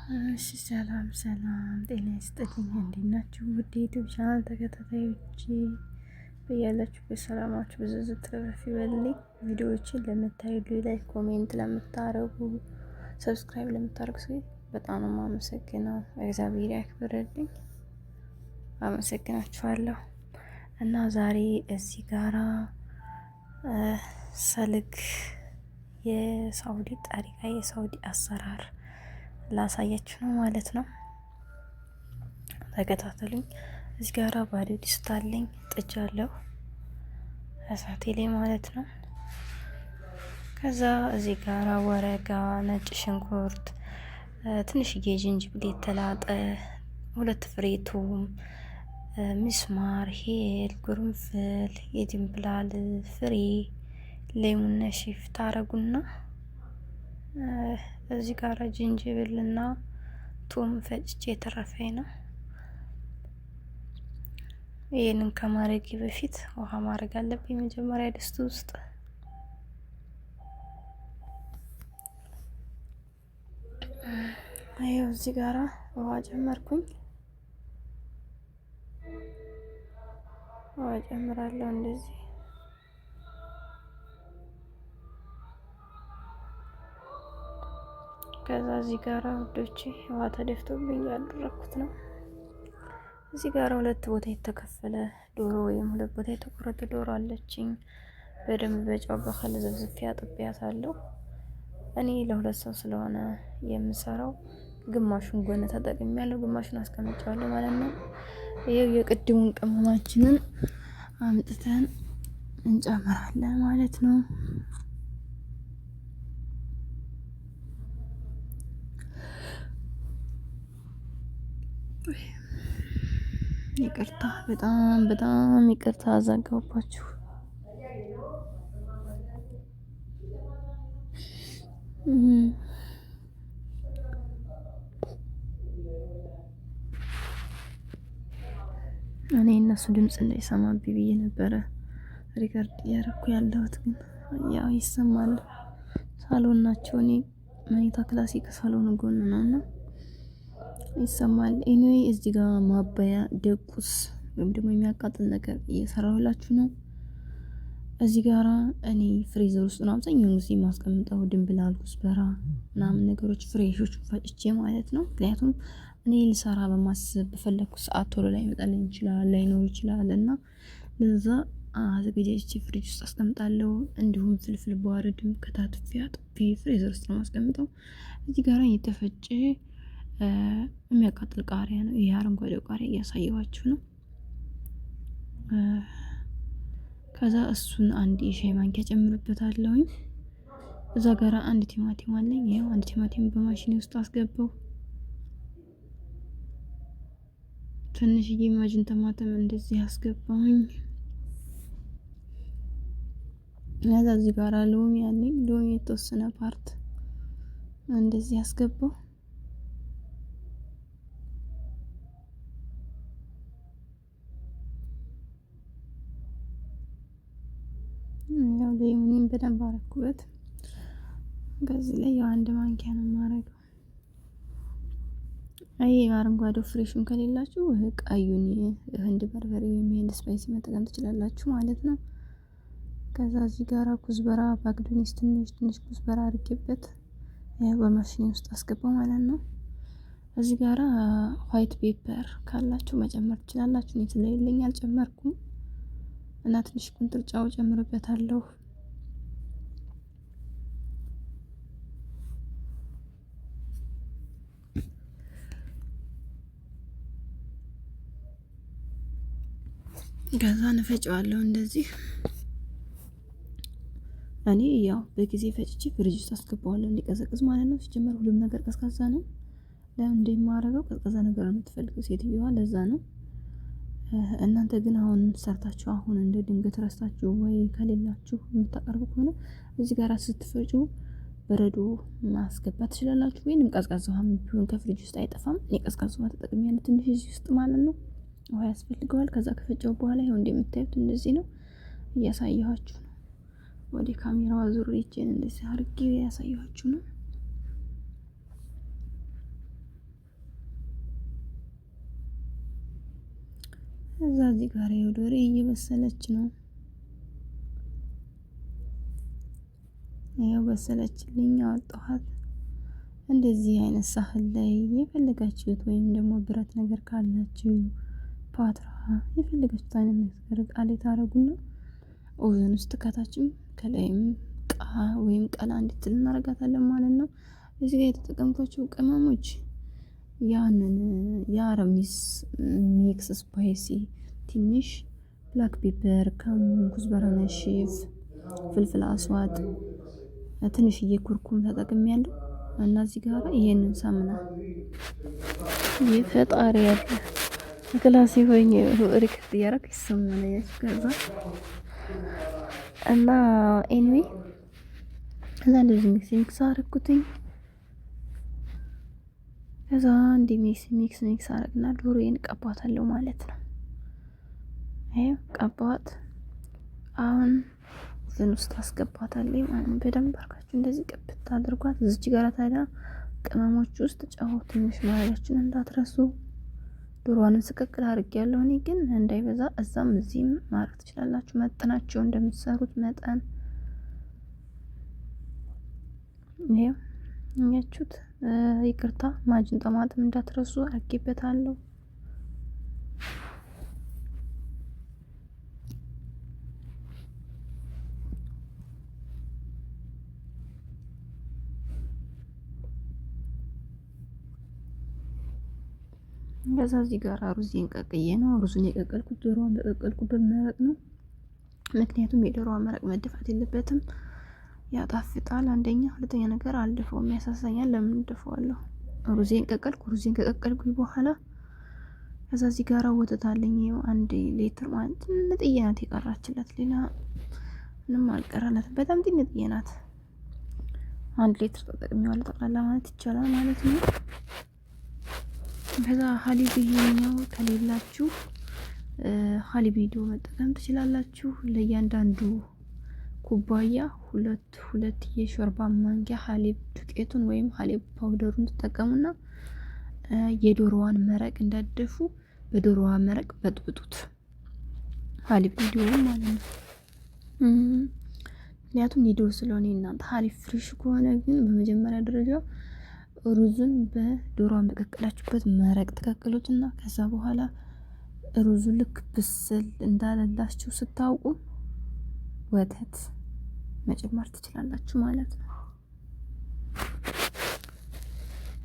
እሺ ሰላም ሰላም፣ ጤና ይስጥልኝ። እንዴት ናችሁ? ውድ ዩቲዩብ ቻናል ተከታታዮቼ በያላችሁበት ሰላማችሁ ብዙ ትርፍርፍ ይበልልኝ። ቪዲዮዎችን ለምታዩ like፣ comment ለምታረጉ፣ subscribe ለምታረጉ ሰው በጣም ነው የማመሰግነው። እግዚአብሔር ያክብርልኝ። አመሰግናችኋለሁ። እና ዛሬ እዚህ ጋራ سلق የሳውዲ طريقة የሳውዲ አሰራር ላሳያችሁ ነው ማለት ነው። ተከታተሉኝ። እዚህ ጋራ ባዶ ድስት አለኝ ጥጃለሁ እሳቴ ላይ ማለት ነው። ከዛ እዚህ ጋራ ወረጋ፣ ነጭ ሽንኩርት፣ ትንሽዬ ዝንጅብል የተላጠ፣ ሁለት ፍሬ ቱም፣ ሚስማር፣ هيل፣ قرنفل፣ የድንብላል ፍሬ፣ ليمون ناشف ታረጉና እዚህ ጋር ዝንጅብልና ቱም ፈጭቼ የተረፈኝ ነው። ይህንን ከማድረጌ በፊት ውሃ ማድረግ አለብኝ መጀመሪያ ድስት ውስጥ። ይኸው እዚህ ጋራ ውሃ ጨመርኩኝ። ውሃ ጨምራለሁ እንደዚህ። ከዛ እዚህ ጋራ ውዶቼ ውሃ ተደፍቶብኝ ያደረኩት ነው። እዚህ ጋር ሁለት ቦታ የተከፈለ ዶሮ ወይም ሁለት ቦታ የተቆረጠ ዶሮ አለችኝ። በደንብ በጨው በ خل ዘፍዝፌ አጥቤያታለሁ። እኔ ለሁለት ሰው ስለሆነ የምሰራው ግማሹን ጎን ተጠቅሜያለሁ፣ ግማሹን አስቀምጫለሁ ማለት ነው። ይኸው የቅድሙን ቅመማችንን አምጥተን እንጨምራለን ማለት ነው። ይቅርታ፣ በጣም በጣም ይቅርታ አዛጋባችሁ። እኔ እነሱ ድምፅ እንዳይሰማብኝ ብዬ ነበረ record እያደረኩ ያለሁት፣ ግን ያው ይሰማል። ሳሎን ናቸው። እኔ መኝታ ክላሴ ከሳሎኑ ጎን ነው እና ይሰማል። Anyway እዚህ ጋር ማባያ دقوس ወይም ደግሞ የሚያቃጥል ነገር እየሰራሁላችሁ ነው። እዚህ ጋራ እኔ freezer ውስጥ ነው አብዛኛውን ጊዜ የማስቀምጠው ድንብላል፣ كزبرة ምናምን ነገሮች fresh ኦች ፈጭቼ ማለት ነው። ምክንያቱም እኔ ልሰራ በማስብ በፈለግኩ ሰዓት ቶሎ ላይ ይመጣልኝ ይችላል፣ ላይኖር ይችላል እና ለዛ አዘገጃጅቼ ፍሪጅ ውስጥ አስቀምጣለሁ። እንዲሁም فلفل بارد ም ከታትፌ አጥቤ freezer ውስጥ ነው የማስቀምጠው። እዚህ ጋራ የተፈጨ የሚያቃጥል ቃሪያ ነው። ይሄ አረንጓዴው ቃሪያ እያሳየኋችሁ ነው። ከዛ እሱን አንድ የሻይ ማንኪያ ጨምርበታለሁኝ። እዛ ጋራ አንድ ቲማቲም አለኝ። ይኸው አንድ ቲማቲም በማሽኔ ውስጥ አስገባው። ትንሽዬ معجون طماطم እንደዚህ አስገባሁኝ። ከዛ እዚህ ጋራ ሎሚ አለኝ። ሎሚ የተወሰነ part እንደዚህ አስገባው። ያው ሎሚን በደንብ አረኩበት። ከዚህ ላይ ያው አንድ ማንኪያ ነው የማረገው። አይ አረንጓዴው fresh ኡን ከሌላችሁ ቀዩን ህንድ በርበሬ ወይም ህንድ spicy መጠቀም ትችላላችሁ ማለት ነው። ከዛ እዚህ ጋራ كزبرة بقدونس ትንሽ ትንሽ كزبرة አድርጌበት ያው በማሽኔ ውስጥ አስገባው ማለት ነው። እዚህ ጋራ white pepper ካላችሁ መጨመር ትችላላችሁ። እኔ ስለሌለኝ አልጨመርኩም እና ትንሽ ቁንጥር ጨው ጨምርበታለሁ። ከዛ እንፈጨዋለሁ እንደዚህ። እኔ ያው በጊዜ ፈጭቼ ፍሪጅ ውስጥ አስገባዋለሁ እንዲቀዘቅዝ ማለት ነው። ሲጀመር ሁሉም ነገር ቀዝቃዛ ነው። ለምን እንደማደርገው ቀዝቃዛ ነገር ነው የምትፈልገው ሴትዮዋ፣ ለዛ ነው። እናንተ ግን አሁን ሰርታችሁ አሁን እንደ ድንገት ረስታችሁ ወይ ከሌላችሁ የምታቀርቡ ከሆነ እዚህ ጋር ስትፈጩ በረዶ ማስገባት ትችላላችሁ። ወይንም ቀዝቃዛ ውሃ ቢሆን ከፍሪጅ ውስጥ አይጠፋም። እኔ ቀዝቃዛ ውሃ ተጠቅሜያለሁ ትንሽ እዚህ ውስጥ ማለት ነው። ውሃ ያስፈልገዋል። ከዛ ከፈጨው በኋላ ይኸው እንደምታዩት እንደዚህ ነው፣ እያሳየኋችሁ ነው። ወደ ካሜራዋ ዙር ይቼን እንደዚህ አድርጌ ያሳየኋችሁ ነው። እዛ እዚህ ጋር ይኸው ዶሬ እየበሰለች ነው። ይኸው በሰለችልኝ፣ አወጣኋት። እንደዚህ አይነት ሳህን ላይ የፈለጋችሁት ወይም ደግሞ ብረት ነገር ካላችሁ ፓትራ የፈለጋችሁት አይነት ነገር እቃ ላይ ታረጉና oven ውስጥ ከታችም ከላይም ቃ ወይም ቀላ እንድትል እናረጋታለን ማለት ነው። እዚህ ጋር የተጠቀምኳቸው ቅመሞች ያንን የአረብ mix spicy፣ ትንሽ black pepper፣ كمون፣ كزبرة ناشف፣ فلفل أسود፣ ትንሽዬ كركم ተጠቅሜያለሁ። እና እዚህ ጋር ይሄንን ሳሙና የፈጣሪ ያለ ክላሲ ሆኜ record እያደረኩ ይሰማል። ከዛ እና anyway እዛ እንደዚህ mix mix አደረኩትኝ። ከዛ እንዲ mix mix mix አረግና ዶሮዬን ቀባታለሁ ማለት ነው። ይሄው ቀባት። አሁን oven ውስጥ አስገባታለሁ ማለት ነው። በደንብ አድርጋችሁ እንደዚህ ቅብት አድርጓት። እዚች ጋር ታዲያ ቅመሞች ውስጥ ጨው ትንሽ ማድረጋችሁን እንዳትረሱ። ዶሮዋንም ስቅቅል አድርጌያለሁ እኔ ግን እንዳይበዛ እዛም እዚህም ማድረግ ትችላላችሁ፣ መጠናችሁ እንደምትሰሩት መጠን። ይሄው እኛችሁት ይቅርታ፣ ማጅን ጠማጥም እንዳትረሱ አድርጌበታለሁ። ከዛ እዚህ ጋር ሩዝን ቀቅዬ ነው። ሩዙን የቀቀልኩት ዶሮዋን በቀቀልኩበት መረቅ ነው። ምክንያቱም የዶሮዋ መረቅ መደፋት የለበትም፣ ያጣፍጣል። አንደኛ፣ ሁለተኛ ነገር አልደፋውም፣ ያሳሳኛል። ለምን ደፋዋለሁ? ሩዜን ቀቀልኩ። ሩዜን ከቀቀልኩኝ በኋላ ከዛ እዚህ ጋር ወተት አለኝ። ይኸው 1 ሊትር ማለት ትንጥዬ ናት የቀራችለት፣ ሌላ ምንም አልቀራላትም። በጣም ትንጥዬ ናት። 1 ሊትር ተጠቅሜዋለሁ ጠቅላላ ማለት ይቻላል ማለት ነው። ከዛ حليب ይሄኛው ከሌላችሁ حليب ኒዶ መጠቀም ትችላላችሁ። ለእያንዳንዱ ኩባያ ሁለት ሁለት የሾርባ ማንኪያ حليب ዱቄቱን ወይም حليب powder ኡን ትጠቀሙና የዶሮዋን መረቅ እንዳደፉ በዶሮዋ መረቅ በጥብጡት። حليب ኒዶ ማለት ነው። ምክንያቱም ኒዶ ስለሆነ እናንተ حليب fresh ከሆነ ግን በመጀመሪያ ደረጃ ሩዙን በዶሮዋን በቀቀላችሁበት መረቅ ትቀቅሉትና ከዛ በኋላ ሩዙ ልክ ብስል እንዳለላችሁ ስታውቁ ወተት መጨመር ትችላላችሁ ማለት ነው።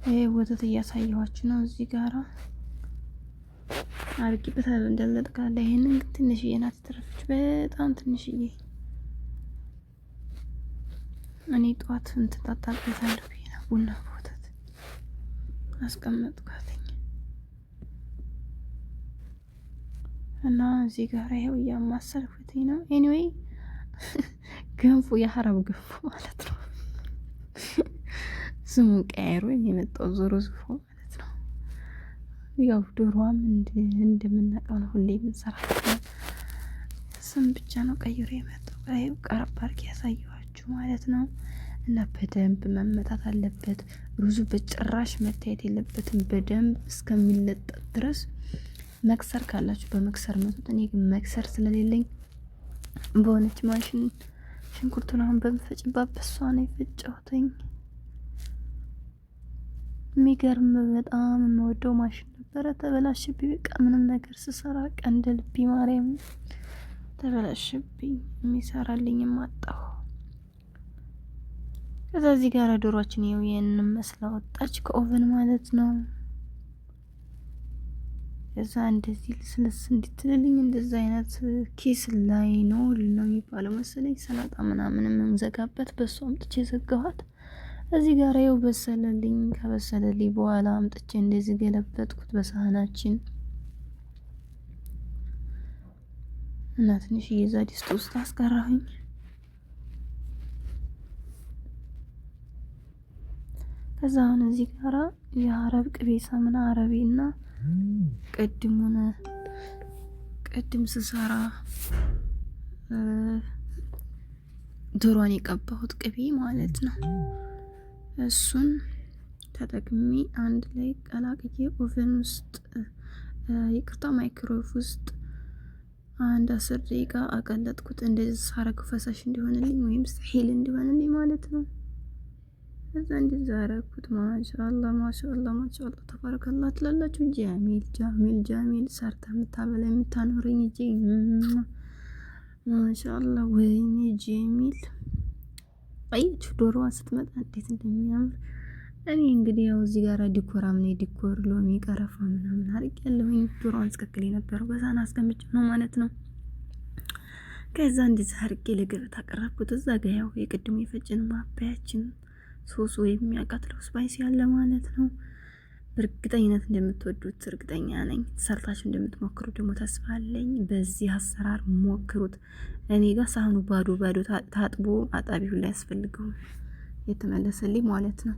ይሄ ወተት እያሳየኋችሁ ነው። እዚህ ጋራ አድርጊበታለሁ እንዳለ ጠቅላላ። ይሄንን ግን ትንሽዬ ናት የተረፈች፣ በጣም ትንሽዬ። እኔ ጠዋት እንትን ታጣበታለሁ ብዬ ነው ቡና በወተት አስቀመጥኳትኝ እና እዚህ ጋር ይኸው እያማሰልኩትኝ ነው። Anyway ገንፎ የሀረብ ገንፎ ማለት ነው። ስሙን ቀያይሮ የመጣው ዞሮ ዞሮ ማለት ነው። ያው ዶሮዋም እንደምናውቀው ነው፣ ሁሌ የምንሰራት ስም ብቻ ነው ቀይሮ የመጣው። ይኸው ቀረብ አድርጌ ያሳየኋችሁ ማለት ነው። እና በደንብ መመታት አለበት ሩዙ፣ በጭራሽ መታየት የለበትም። በደንብ እስከሚለጠጥ ድረስ ميكسر ካላችሁ በ ميكسر መቱት። እኔ ግን ميكسر ስለሌለኝ በሆነች ማሽን ሽንኩርቱን አሁን በምፈጭባት በሷ ነው የፈጨሁትኝ። የሚገርም በጣም የምወደው ማሽን ነበረ፣ ተበላሽብኝ። በቃ ምንም ነገር ስሰራ ቀንደ ልቢ ማርያም ተበላሽብኝ፣ የሚሰራልኝም አጣሁ። ከዛ እዚህ ጋር ዶሯችን ይኸው ይሄንን መስላ ወጣች ከ oven ማለት ነው። ከዛ እንደዚህ ልስልስ እንድትልልኝ እንደዛ አይነት ኪስ ላይ ነው ነው የሚባለው መሰለኝ ሰላጣ ምናምን የምንዘጋበት በሱ አምጥቼ ዘጋኋት። እዚህ ጋር ይኸው በሰለልኝ። ከበሰለልኝ በኋላ አምጥቼ እንደዚህ ገለበጥኩት በሳህናችን እና ትንሽ እየዛ ድስት ውስጥ አስቀራሁኝ። ከዛ አሁን እዚህ ጋራ የአረብ ቅቤ ሳምና አረቤ እና ቅድሙን ቅድም ስሰራ ዶሯን የቀባሁት ቅቤ ማለት ነው። እሱን ተጠቅሜ አንድ ላይ ቀላቅዬ oven ውስጥ ይቅርታ፣ ማይክሮዌቭ ውስጥ አንድ 10 ደቂቃ አቀለጥኩት። እንደዚህ ሳረገው ፈሳሽ እንዲሆንልኝ ወይም سائل እንዲሆንልኝ ማለት ነው። ከዛ እንደዛ አረኩት። ማሻአላ ማሻአላ ማሻአላ ተባረከላ ትላላችሁ። جميل جميل جميل ሰርታ የምታበላ የምታኖረኝ እጄ ማሻአላ። ወይኔ جميل አያችሁ፣ ዶሮዋ ስትመጣ እንዴት እንደሚያምር። እኔ እንግዲህ ያው እዚህ ጋር decor አምኔ decor ሎሚ፣ ቀረፋ ምናምን አድርጌ ያለሁኝ ዶሮዋን ስቀቅል የነበረው በሳህን አስቀምጬ ነው ማለት ነው። ከዛ እንደዚህ አድርጌ ለገበታ አቀረብኩት። እዛ ጋ ያው የቅድሙ የፈጨን ማባያችን ሶስ ወይም የሚያቃጥለው spicy ያለ ማለት ነው። በእርግጠኝነት እንደምትወዱት እርግጠኛ ነኝ። ሰርታችሁ እንደምትሞክሩት ደግሞ ተስፋ አለኝ። በዚህ አሰራር ሞክሩት። እኔ ጋር ሳህኑ ባዶ ባዶ ታጥቦ አጣቢው ላይ ያስፈልገው የተመለሰልኝ ማለት ነው።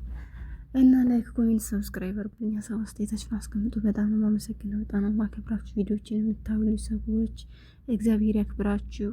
እና like፣ comment፣ subscribe አድርጉልኝ። ሀሳብ አስተያየታችሁን አስቀምጡ። በጣም ነው የማመሰግነው። በጣም ነው የማከብራችሁ። ቪዲዮችን የምታውሉ ሰዎች እግዚአብሔር ያክብራችሁ።